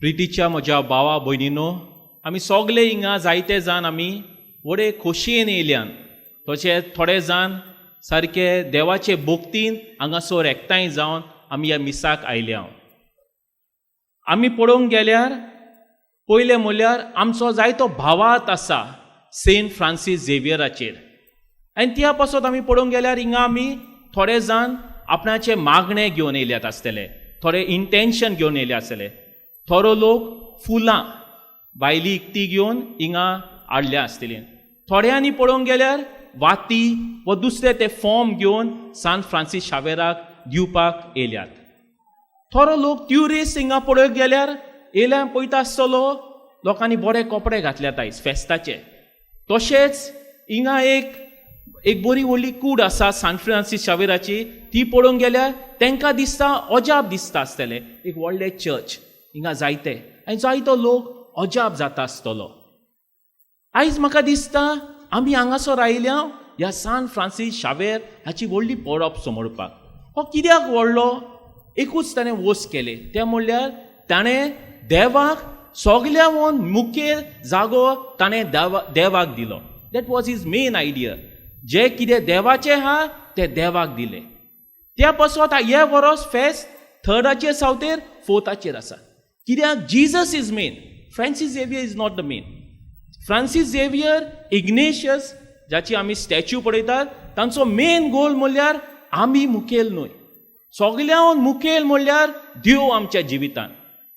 प्रितीच्या म्हज्या भावा भयणीनो, आमी सगळे हिंगा जायते जाण आमी व्हडे खोशयेन येयल्यान. तशेंच थोडे जाण सारके देवाचे भक्तीन हांगासर एकठांय जावन आमी ह्या मिसाक आयल्या. आमी पळोवंक गेल्यार, पयलें म्हणल्यार आमचो जायतो भावार्थ आसा सेंट फ्रांसीस झेवियराचेर. आनी त्या पासत आमी पळोवंक गेल्यार, हिंगा आमी थोडे जाण आपणाचे मागणे घेवन येयल्यात आसतले, थोडे इंटेन्शन घेवन येयले आसतले, थोडो लोक फुलां भायली इकती घेवन हिंगा हाडल्या आसतली, थोड्यांनी पळोवंक गेल्यार वाती वा दुसरे ते फॉर्म घेवन सान फ्रांसीस शावेराक दिवपाक येयल्यात. थोडो लोक ट्युरिस्ट हिंगा पळोवंक गेल्यार येयल्यार पळयता आसतलो, लोकांनी बरे कपडे घातल्यात आयज फेस्ताचे. तशेंच हिंगा एक एक बरी व्हडली कूड आसा सान फ्रांसीस शावेराची. ती पळोवंक गेल्यार तांकां दिसता, अजाप दिसता आसतलें, एक व्हडलें चर्च हिंगा जायते आनी जायतो लोक अजाप जाता आसतलो. आयज म्हाका दिसता, आमी हांगासर आयल्या ह्या सान फ्रांसीस शावेर हाची व्हडली परब समोरपाक. हो कित्याक व्हडलो? एकूच ताणें वस केलें, तें म्हणल्यार ताणें देवाक सगल्यावन मुखेल जागो ताणें देवाक दिलो. That was his main idea. जें कितें देवाचें आहा तें देवाक दिलें. त्या पासत हे वरोस फेस्त थर्डाचेर सावतेर फोर्थाचेर आसा, कित्याक Jesus is main, Francis Xavier is not the main. Francis Xavier, Ignatius जाची आमी स्टॅच्यू पळयतात, तांचो मेन गोल म्हणल्यार आमी मुखेल न्हय, सगल्यान मुखेल म्हणल्यार देव आमच्या जिवितान.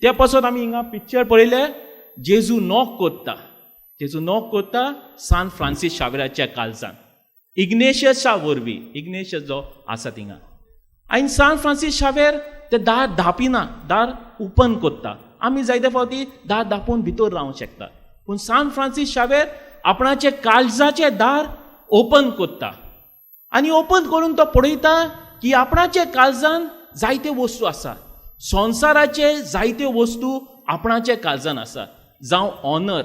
त्या पासत आमी हिंगा पिक्चर पळयलें, जेजू नॉक कोत्ता, जेजू नॉक कोत्ता सान फ्रांसीस शावेराच्या कालजान इग्नेशियसा वरवीं. इग्नेशियस जो आसा थिंगा, आनी सान फ्रांसीस शावेर ते दार धापिना, दार ओपन कोत्ता. आमी जायते फावटी दार धापून भितर रावंक शकता, पूण सान फ्रांसीस शावेर आपणाचे काळजाचें दार ओपन कोत्ता आनी ओपन करून तो पळयता की आपणाचे काळजान जायते वस्तू आसा, संवसाराचे जायते वस्तू आपणाचे काळजान आसा, जावं ऑनर,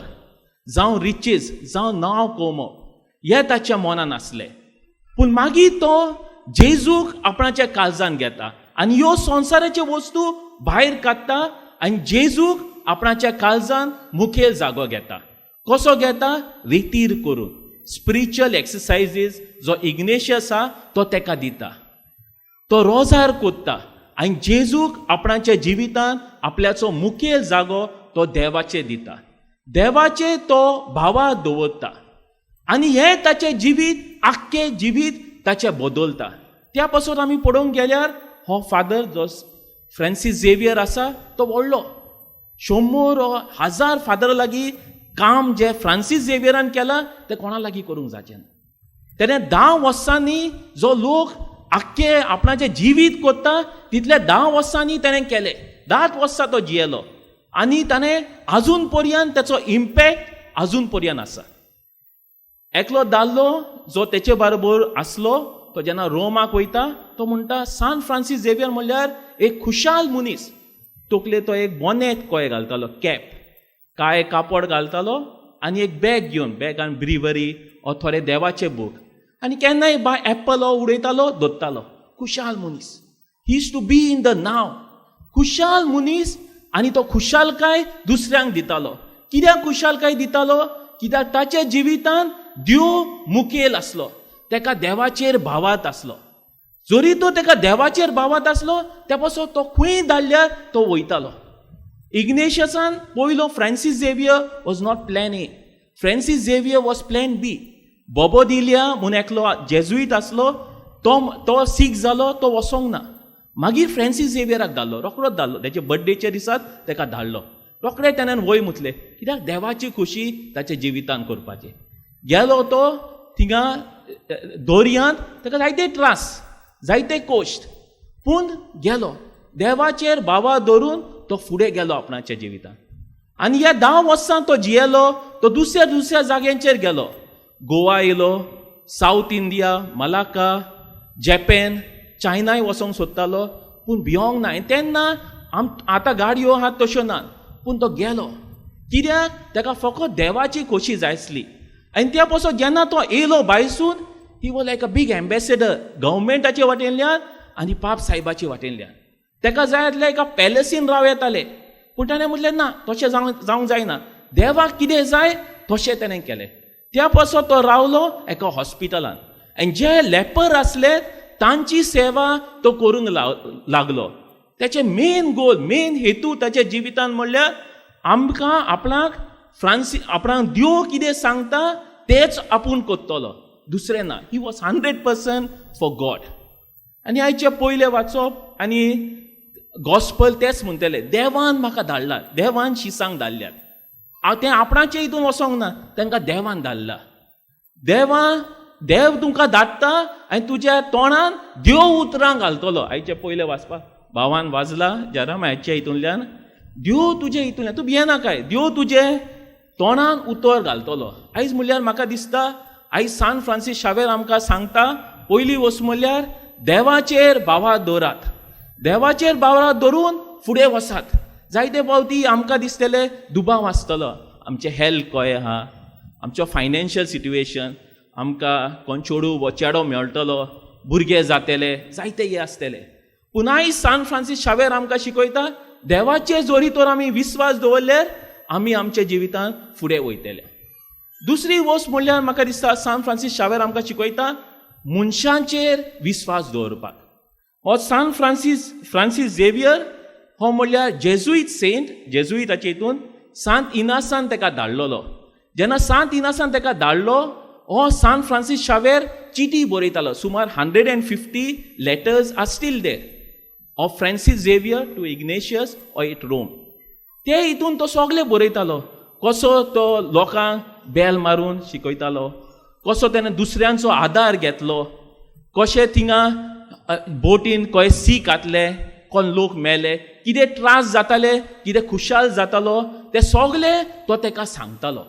जावं रिचीस, जावं नांव कमोवप, हे ताच्या मनान आसलें. पूण मागीर तो जेजूक आपणाच्या काळजान घेता आनी ह्यो संवसाराच्यो वस्तू भायर काडटा आनी जेजूक आपणाच्या काळजान मुखेल जागो घेता. कसो घेता? रेतीर करून, स्पिरिच्युअल एक्सरसायजीस जो इग्नेशियस आसा तो तेका दिता. तो रोजार कोत्ता आनी जेजूक आपणाच्या जिवितान आपल्याचो मुखेल जागो तो देवाचे दिता. देवाचे तो भावा दवरता आनी हें ताचें जिवीत, आख्खें जिवीत ताचें बदलता. त्या पासून आमी पळोवंक गेल्यार, हो फादर जो फ्रांसीस झेवियर आसा तो व्हडलो. 100 1000 फादर लागीं काम जें फ्रांसीस झेवियरान केलां तें कोणा लागीं करूंक जाचें ना. तेणें 10 वर्सांनी जो लोक आख्खे आपणाचें जिवीत कोत्ता तितले 10 वर्सांनी तेणें केलें. 10 वर्सां तो जियेलो आनी ताणें आजून पर्यंत तेचो इम्पॅक्ट आजून पर्यंत आसा. एकलो दादलो जो तेचे बरोबर आसलो, तो जेन्ना रोमाक वयता, तो म्हणटा, सान फ्रांसीस झेवियर म्हणल्यार एक खुशाल मनीस. तकले तो एक बोनेट कोय घालतालो, कॅप, काळे कापड घालतालो आनी एक बॅग घेवन, बॅगान ब्रिवरी ओ थोडे देवाचे बूक आनी केन्नाय बा एप्पल उडयतालो, दोत्तालो. खुशाल मनीस. He used to be in the now. खुशाल मनीस आनी तो खुशालकाय दुसऱ्यांक दितालो. कित्याक खुशालकाय दितालो? कित्याक ताच्या जिवितान देव मुखेल आसलो. तेका देवाचेर भावार्थ आसलो. जरी तो तेका देवाचेर भावार्थ आसलो, त्या पासून तो खंय धाडल्यार तो वयतालो. इग्नेशियसान पयलो, Francis Xavier was not plan A, Francis Xavier was plan B. बोबोदिलिया म्हूण एकलो जेजुईत आसलो, तो तो सीक जालो, तो वचोंक ना. मागीर फ्रांसीस झेवियराक धाडलो, रोखडोच धाडलो. तेच्या बड्डेच्या दिसात तेका धाडलो. रोखडे तेणेन वय मुतले, कित्याक देवाची खुशी ताच्या जिवितान करपाची. गेलो तो थिंगा दर्यांत, ताका जायते त्रास, जायते कश्ट, पूण गेलो. देवाचेर भावा धरून तो फुडें गेलो आपणाच्या जिवितान. आनी ह्या 10 वर्सां तो जियेलो, तो दुसऱ्या दुसऱ्या जाग्यांचेर गेलो. गोवा येयलो, सावथ इंडिया, मलाका, जॅपॅन, चायनाय वचोंक सोदतालो, पूण भियोंक ना. आनी तेन्ना आतां गाडयो आहात तश्यो ना, पूण तो गेलो. कित्याक? ताका फकत देवाची खोशी जाय आसली. आनी त्या पासून जेन्ना तो येयलो भायरसून, he was like a big ambassador, गव्हर्मेंटाचे वाटेंतल्यान आनी पाप साहेबाचे वाटेंतल्यान. ताका जाय आसलें एका पॅलसीन राव येतालें, पूण पूण ताणें म्हटलें ना, तशें जावंक जावंक जायना. देवाक कितें जाय तशें ताणें केलें. त्या पासत तो रावलो एका हॉस्पिटलान आनी जे लेपर आसले तांची सेवा तो करूंक लागलो. तेचें मेन गोल, मेन हेतू ताच्या जिवितान म्हणल्यार आमकां आपणाक फ्रांसी आपणाक देव कितें सांगता तेच आपूण करतलो, दुसरें ना. He was 100% for God. आनी आयचें पयलें वाचप आनी गॉस्पल तेच म्हणटले, देवान म्हाका धाडला, देवान शिसांक धाडल्यात. हांव तें आपणाचे हितून वचोंक ना, तांकां देवान धाडला. देवा देव तुमकां धाडटा आनी तुज्या तोंडान देव उतरां घालतलो. आयचें पयलें वाचपाक भावान वाजला जेरामायाच्या हितूंतल्यान, देव तुजे हितूंतल्यान, तूं भियेनाकाय, देव तुजे तोंडान उतर घालतलो. आयज म्हणल्यार म्हाका दिसता आयज सान फ्रांसीस शावेर आमकां सांगता, पयली वस्त म्हणल्यार देवाचेर भावा दवरात, देवाचेर भावा धरून फुडें वचात. जायते फावटी आमकां दिसतलें दुबाव आसतलो, आमचें हेल्थ कशें आहा, आमचो फायनान्शियल सिट्युएशन, आमकां कोण चेडूं वो चेडो मेळटलो, भुरगे जातले, जायते हे आसतले. पूण आयज सान फ्रांसीस शावेर आमकां शिकयता, देवाचेर जरी तर आमी विस्वास दवरल्यार आमी आमच्या जिवितांत फुडें वयतले. दुसरी वस्त म्हणल्यार म्हाका दिसता सान फ्रांसीस शावेर आमकां शिकयता मनशांचेर विस्वास दवरपाक. हो सान फ्रांसीस फ्रांसीस झेवियर हो म्हणल्यार जेजुईत सेंट. जेजुईताचे हितून सांत इनासान ताका धाडलेलो. जेन्ना सांत इनासान ताका धाडलो, हो सान फ्रांसीस शावेर चिटी बरयतालो. सुमार 150 letters are still there of Francis Xavier to Ignatius or at Rome. ते हितून तो सगळे बरयतालो, कसो तो लोकांक बेल मारून शिकयतालो, कसो तेणें दुसऱ्यांचो आदार घेतलो, कशें थिंगा बोटीन खंय सीक घातले, कोण लोक मेले, कितें त्रास जाताले, कितें खुशाल जातालो, ते सगळे तो ताका सांगतालो.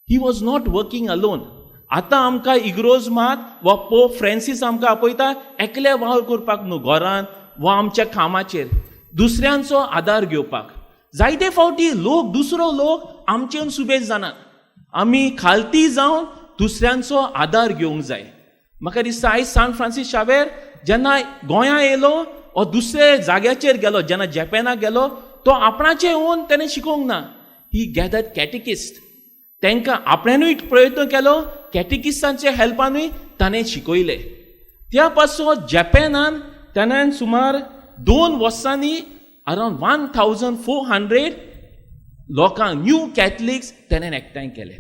He was not working alone. आतां आमकां इग्रोज मात वा पोप फ्रेंसीस आमकां आपयता एकले वावर करपाक न्हू, घरान वा आमच्या कामाचेर दुसऱ्यांचो आदार घेवपाक. जायते फावटी लोक, दुसरो लोक आमचेन सुबेज जानात. आमी खालती जावन दुसऱ्यांचो आदार घेवंक जाय. म्हाका दिसता आयज सान फ्रांसीस शावेर जेन्ना गोंया येयलो वा दुसरे जाग्याचेर गेलो, जेन्ना जॅपेनाक गेलो, तो आपणाचे ओन तेणें शिकोवंक ना. He gathered catechist. तांकां आपण्यानूय प्रयत्न केलो, कॅटिकिस्टांच्या हेल्पानूय ताणें शिकयलें. त्या पासून जॅपेनान ताणें सुमार 2 वर्सांनी अरावंड 1400 लोकांक, न्यू कॅथलिक्स ताणें एकठांय केले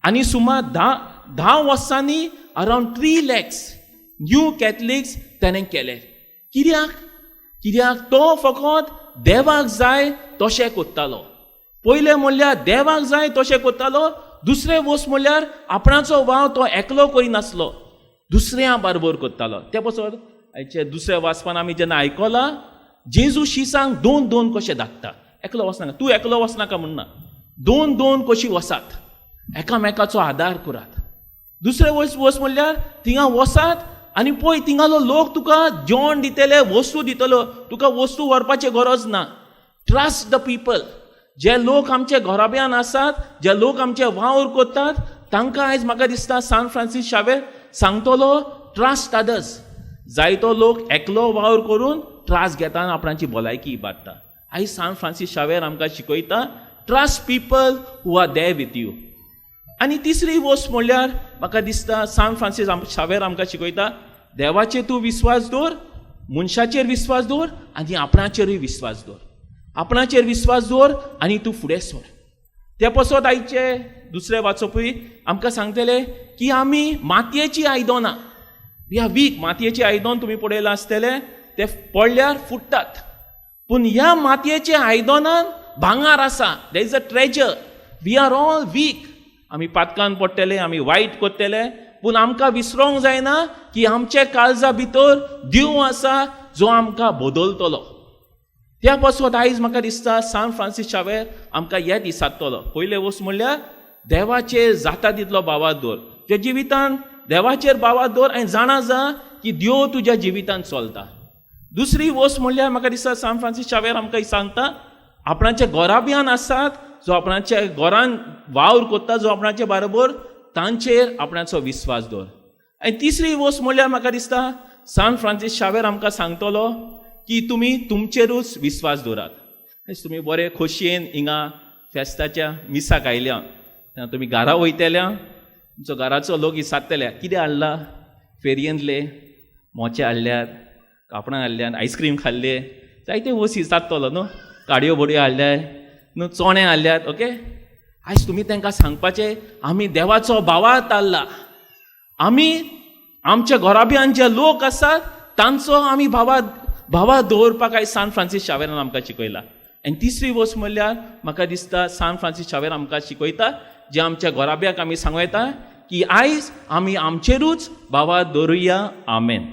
आनी सुमार 10 10 वर्सांनी around 3 lakhs new Catholics ताणें केले. कित्याक? कित्याक तो फकत देवाक जाय तशें करतालो. पयलें म्हणल्यार देवाक जाय तशें करतालो. दुसरें वस्त म्हणल्यार आपणाचो वाव तो एकलो करिनासलो, दुसऱ्या बारबर करतालो. ते पासत आयचे दुसऱ्या वाचपान आमी जेन्ना आयकलां, जेजू शिसांक दोन दोन कशें धाडटा. एकलो वचनाका, तूं एकलो वचनाका म्हणना, दोन दोन कशी वसात, एकामेकाचो आदार करात. दुसरें वस्त वस्त म्हणल्यार थिंगा वसात आनी पळय, थिंगालो लोक तुका जेवण दितले, वस्तू दितलो, तुका वस्तू व्हरपाची गरज ना. Trust the people. जे लोक आमचे घराब्यान आसात, जे लोक आमचे वावर करतात, तांकां आयज म्हाका दिसता सान फ्रांसीस शावेर सांगतलो, ट्रस्ट अदर्स. जायतो लोक एकलो वावर करून त्रास घेता आनी आपणाची भलायकी इबाडटा. आयज सान फ्रांसीस शावेर आमकां शिकयता, trust people who are there with you. आनी तिसरी वस्त म्हणल्यार म्हाका दिसता सान फ्रांसीस शावेर आमकां शिकयता, देवाचेर तूं विस्वास दवर, मनशाचेर विस्वास दवर आनी आपणाचेरूय विस्वास दवर. आपणाचेर विस्वास दवर आनी तूं फुडें सर. ते पासत आयचे दुसरे वाचपूय आमकां सांगतले की आमी मातयेची आयदनां, we are weak. मातयेची आयदन तुमी पळयलां आसतलें, ते पडल्यार फुट्टात. पूण ह्या मातयेच्या आयदनान भांगार आसा. There is a treasure. We are all weak. आमी पातकान पडटले, आमी वायट करतले, पूण आमकां विसरोंक जायना की आमच्या काळजा भितर देव आसा जो आमकां बदलतलो. त्या पासत आयज म्हाका दिसता सान फ्रांसीस शावेर आमकां हे दिसातलो. पयलें वस्त म्हणल्यार देवाचेर जाता तितलो भावार्थ दवर. तुज्या जिवितान देवाचेर भावार्थ दवर आनी जाणा जा की देव तुज्या जिवितान चलता. दुसरी वस्त म्हणल्यार म्हाका दिसता सान फ्रांसीस शावेर आमकां सांगता, आपणाच्या घराब्यान आसात, जो आपणाच्या घरान वावर करता, जो आपणाचे बारोबर, तांचेर आपणाचो विस्वास दवर. आनी तिसरी वस्त म्हणल्यार म्हाका दिसता सान फ्रांसीस शावेर आमकां सांगतलो की तुमी तुमचेरूच विस्वास दवरात. आयज तुमी बरे खोशयेन हिंगा फेस्ताच्या मिसाक आयल्या. तेन्ना तुमी घरा वयतल्या, तुमचो घराचो लोक विचारतले, कितें हाडला फेरयेंतले? मोचे हाडल्यात, कापणां हाडल्यात, आयस्क्रीम खाल्ले, जायते वस्त विचारतलो न्हू, काडयो बोडयो हाडल्यात न्हू, चोणे हाडल्यात. ओके, आयज तुमी तांकां सांगपाचें, आमी देवाचो भावार्थ हाडला. आमी आमच्या घराब्यान जे लोक आसात तांचो आमी भावार्थ दवरपाक आयज सान फ्रांसीस शावेरान आमकां शिकयला. आनी तिसरी वस्त म्हणल्यार म्हाका दिसता सान फ्रांसीस शावेर आमकां शिकयता, जे आमच्या घराब्याक आमी सांगू येता की आयज आमी आमचेरूच भावार्थ दवरुया. आमेन.